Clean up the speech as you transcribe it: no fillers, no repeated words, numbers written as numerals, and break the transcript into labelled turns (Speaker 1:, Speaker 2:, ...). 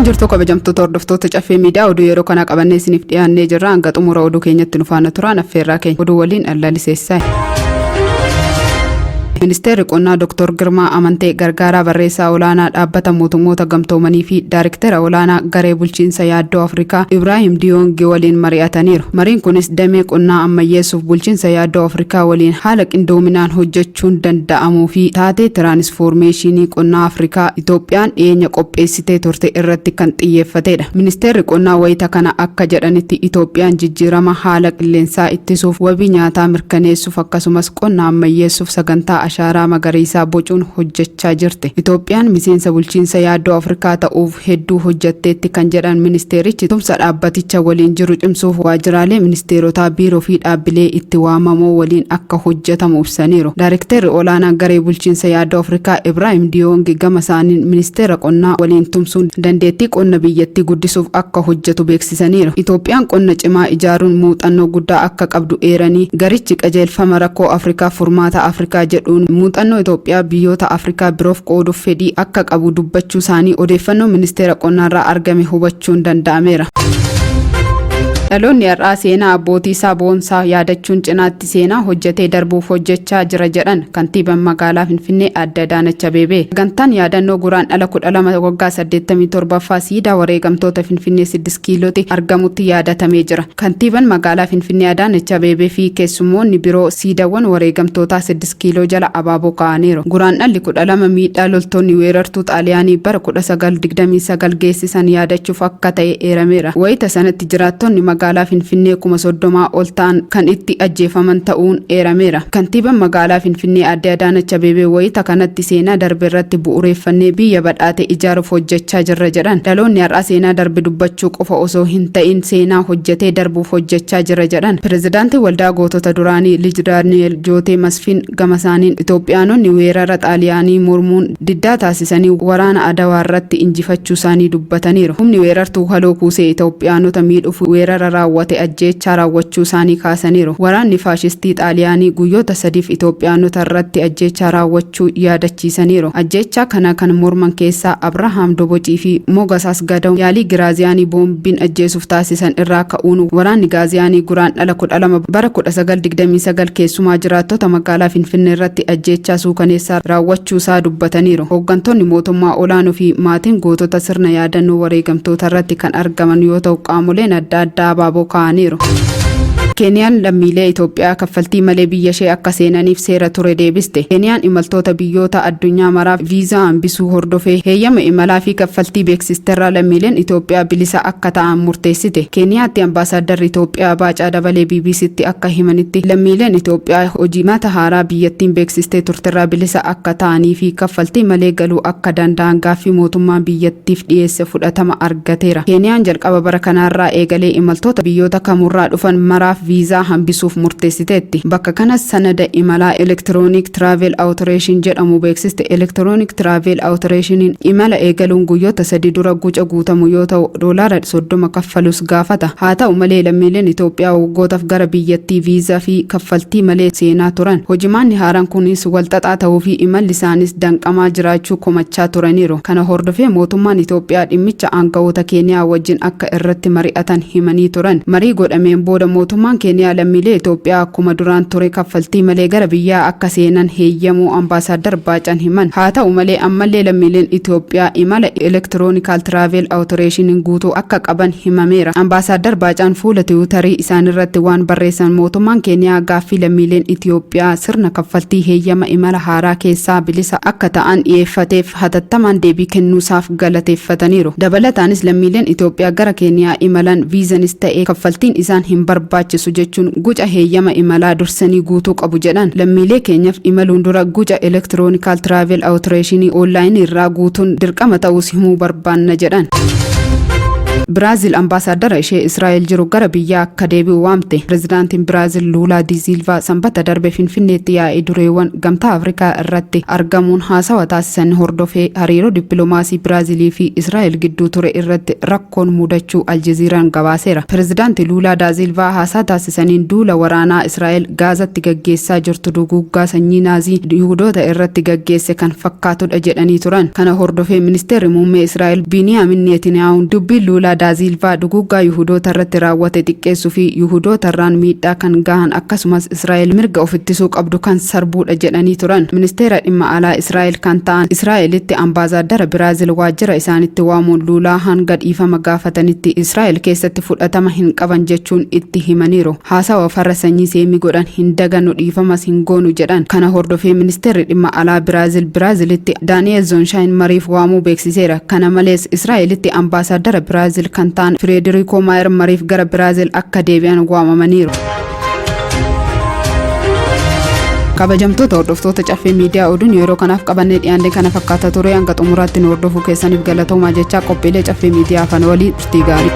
Speaker 1: Jirtu kabajamtoota hordoftoota Caffee Miidiyaa, oduu yeroo kanaa qabannee isiniif dhiyaannee jirra. Hanga xumura oduu keenyatti nu faana turaan affeerraa keenya. Oduu waliin allaliseessaa. Ministeerri Qonnaa Dr. Girmaa Amantee gargaaraa barreessaa olaanaa Dhaabbata Mootummoota Gamtoomanii fi Daariktera olaanaa Garee Bulchiinsa Yaaddoo Afrikaa Ibraahim Diyoongi waliin mari'ataniiru. Mariin kunis damee qonnaa ammayyeessuuf bulchiinsa yaaddoo Afrikaa waliin haala qindoominaan hojjechuun danda'amuu fi taatee tiraanisfoormeeshinii qonnaa Afrikaa Itoophiyaan dhiyeenya qopheessitee turte irratti kan xiyyeeffatedha. Ministeerri Qonnaa wayita kana akka jedhanitti, Itoophiyaan jijjiirama haala qilleensaa ittisuuf, wabii nyaataa mirkaneessuuf, akkasumas qonna ammayyeessuuf sagantaa ashaaraa magariisaa bocuun hojjechaa jirti. Itoophiyaan miseensa bulchiinsa yaaddoo Afrikaa ta'uuf hedduu hojjetteetti kan jedhan ministeerichi, tumsa dhaabbaticha waliin jiru cimsuuf waajjiraalee ministeerotaa, biiroo fi dhaabbilee itti waamamoo waliin akka hojjetamu ibsaniiru. Daarektarri olaanaan Garee Bulchiinsa Yaaddoo Afrikaa Ibraahim Diyoongi gama isaaniin Ministeera Qonnaa waliin tumsuun dandeettii qonna biyyattii guddisuuf akka hojjetu beeksisaniiru. Itoophiyaan qonna cimaa ijaaruun muuxannoo guddaa akka qabdu eeranii, garichi qajeelfama rakkoo Afrikaaf furmaata Afrikaa jedhuun muuxannoo Itoophiyaa biyyoota Afrikaa biroof qooduuf fedhii akka qabu dubbachuu isaanii odeeffannoo Ministeera Qonnaarraa argame hubachuun danda'ameera. Dhaloonni har'aa seenaa abbootii isaa boonsaa yaadachuun cinaatti seenaa hojjetee darbuuf hojjechaa jira jedhan kantiibaan magaalaa Finfinnee Aadde Adaanach Abeebee. Sagantaan yaadannoo Guraandhala 12 waggaa 87ffaa siidaa wareegamtoota Finfinnee 6 Kiilootti argamutti yaadatamee jira. Kantiibaan magaalaa Finfinnee Adaanech Abeebee fi keessummoonni biroo siidawwan wareegamtootaa 6 Kiiloo jala abaaboo kaa'aniiru. Guraandhalli 12 miidhaa loltoonni weerartuu Xaaliyaanii bara 1929 geessisan yaadachuuf akka ta'e eerameera. Wayita sanatti jiraattonni magaalaa Finfinnee 30,000 ol ta'an kan itti ajjeefaman ta'uun eerameera. Kantiibaan magaalaa Finfinnee Aadde Adaanach Abeebee wayita kanatti seenaa darbe irratti bu'uureeffannee biyya badhaate ijaaruuf hojjechaa jirra jedhan. Dhaloonni har'aa seenaa darbe dubbachuu qofa osoo hin ta'in seenaa hojjetee darbuuf hojjechaa jira jedhan. Pirezidaantiin Waldaa Gootota Duraanii Lij Daani'el Jootee Masfiin gama isaaniin Itoophiyaanonni weerara Xaaliyaanii mormuun diddaa taasisanii waraana Adawaa irratti injifachuu isaanii dubbataniiru. Humni weerartuu haloo kuusee Itoophiyaanota miidhuuf weerara raawwate ajjeechaa raawwachuu isaanii kaasaniiru. Waraanni faashistii Xaaliyaanii guyyoota 3f Itoophiyaanota irratti ajjeechaa raawwachuu yaadachiisaniiru. Ajjeechaa kana kan morman keessaa Abrahaam Dobocii fi Mogas Asgadaw yaalii Giraaziyaanii boombiin ajjeesuuf taasisan irraa ka'uun waraanni Gaaziyaanii Guraandhala 12 bara 1929 keessumaa jiraattota magaalaa Finfinnee irratti ajjeechaa suukaneessaa raawwachuusaa dubbataniiru. Hooggantoonni mootummaa olaanoo fi maatiin gootota sirna yaadannoo wareegamtoota irratti kan argaman yoo ta'u, qaamoleen adda addaa abaaboo kaa'aniiru. Keeniyaan lammiilee Itoophiyaa kaffaltii malee biyya ishee akka seenaniif seera ture deebiste. Keeniyaan imaltoota biyyoota addunyaa maraaf viizaa hambisuu hordofee heeyyama imalaa fi kaffaltii beeksisterraa lammiileen Itoophiyaa bilisa akka ta'an murteessite. Keeniyaatti ambaasaaddarri Itoophiyaa Baacaa Dabalee BBCtti akka himanitti, lammiileen Itoophiyaa hojimaata haaraa biyyattiin beeksistee turterraa bilisa akka ta'anii fi kaffaltii malee galuu akka danda'an gaaffii mootummaan biyyattiif dhiyeesse fudhatama argateera. Keeniyaan jalqaba bara kanaarraa eegalee imaltoota biyyoota kamurraa dhufan maraaf viizaa hambisuuf murteessiteetti. Bakka kanas sanada imalaa Electronic Travel Authorization jedhamu beeksiste. Electronic Travel Authorizationiin imala eegaluun guyyoota 3 dura guca guutamu yoo ta'u, doolaara 30 kaffalus gaafata. Haa ta'u malee, lammiileen Itoophiyaa waggootaaf gara biyyattii viizaa fi kaffaltii malee seenaa turan. Hojimaanni haaraan kunis walxaxaa ta'uu fi imalli isaanis danqamaa jiraachuu komachaa turaniiru. Kana hordofee mootummaan Itoophiyaa dhimmicha aangawoota Keeniyaa wajjin akka irratti mari'atan himanii turan. Marii godhameen booda mootummaan Keeniyaa lammiilee Itoophiyaa akkuma duraan ture kaffaltii malee gara biyyaa akka seenan heeyyamuu Ambaasaadar Baacaan himan. Haa ta'u malee, ammallee lammiileen Itoophiyaa imala Electronic Travel Authorizationiin guutuu akka qaban himameera. Ambaasaadar Baacaan fuula Tiwiitarii isaanirratti waan barreessan, mootummaan Keeniyaa gaaffii lammiileen Itoophiyaa sirna kaffaltii heeyyama imala haaraa keessaa bilisa akka ta'an dhiyeeffateef hatattamaan deebii kennuusaaf galateeffataniiru. Dabalataanis lammiileen Itoophiyaa gara Keeniyaa imalan viizanis ta'ee kaffaltiin isaan hin barbaachisu jechuun guca heeyyama imalaa dursanii guutuu qabu jedhan. Lammiilee keenyaaf imaluun dura guca Electronic Travel Authorizationii onlaayinii irraa guutuun dirqama ta'uus himuu barbaanna jedhan. Biraazil ambaasaaddara ishee Israa'el jiru gara biyyaa akka deebi'u waamte. Pireezidaantiin Biraazil Luulaa Diisilvaa Sanbata darbe Finfinneetti yaa'ii dureewwan Gamtaa Afrikaa irratti argamuun haasawa taasisan hordofee hariiroo dippiloomaasii Biraazilii fi Israa'el gidduu ture irratti rakkoon mudachuu Aljeziiraan gabaaseera. Pireezidaanti Luulaa Daasilvaa haasaa taasisaniin duula waraanaa Israa'el Gaazatti gaggeessaa jirtu duguuggaa sanyii Naazii Yihudoota irratti gaggeesse kan fakkaatudha jedhanii turan. Kana hordofee ministeerri muummee Israa'el Biiniyaamin Neetiniyaa'uun dubbiin Luulaa Daasilvaa duguuggaa Yihudoota irratti raawwate xiqqeessuu fi Yihudootarraan miidhaa kan gahan, akkasumas Israa'el mirga of ittisuu qabdu kan sarbuudha jedhanii turan. Ministeera dhimma alaa Israa'el kan ta'an Israa'elitti ambaasaaddara Biraazil waajjira isaanitti waamuun Luulaa hanga dhiifama gaafatanitti Israa'el keessatti fudhatama hin qaban jechuun itti himaniiru. Haasawa farra sanyii seemii godhan hin dagannu, dhiifamas hin goonu jedhan. Kana hordofee ministeerri dhimma alaa Biraazil Biraazilitti Daani'el Zonshaayin mariif waamuu beeksiseera. Kana malees Israa'elitti ambaasaaddara Biraazil kan ta'an Fireederikoo Maayer mariif gara Biraazil akka deebi'an waamamaniiru. Kabajamtoota hordoftoota Caffee Miidiyaa, oduun yeroo kanaaf qabannee dhiyaanne kana fakkaata ture. Hanga xumuraatti nu hordofuu keessaniif galatoomaa jechaa, qophiilee Caffee Miidiyaa afaan waliin turtii gaarii.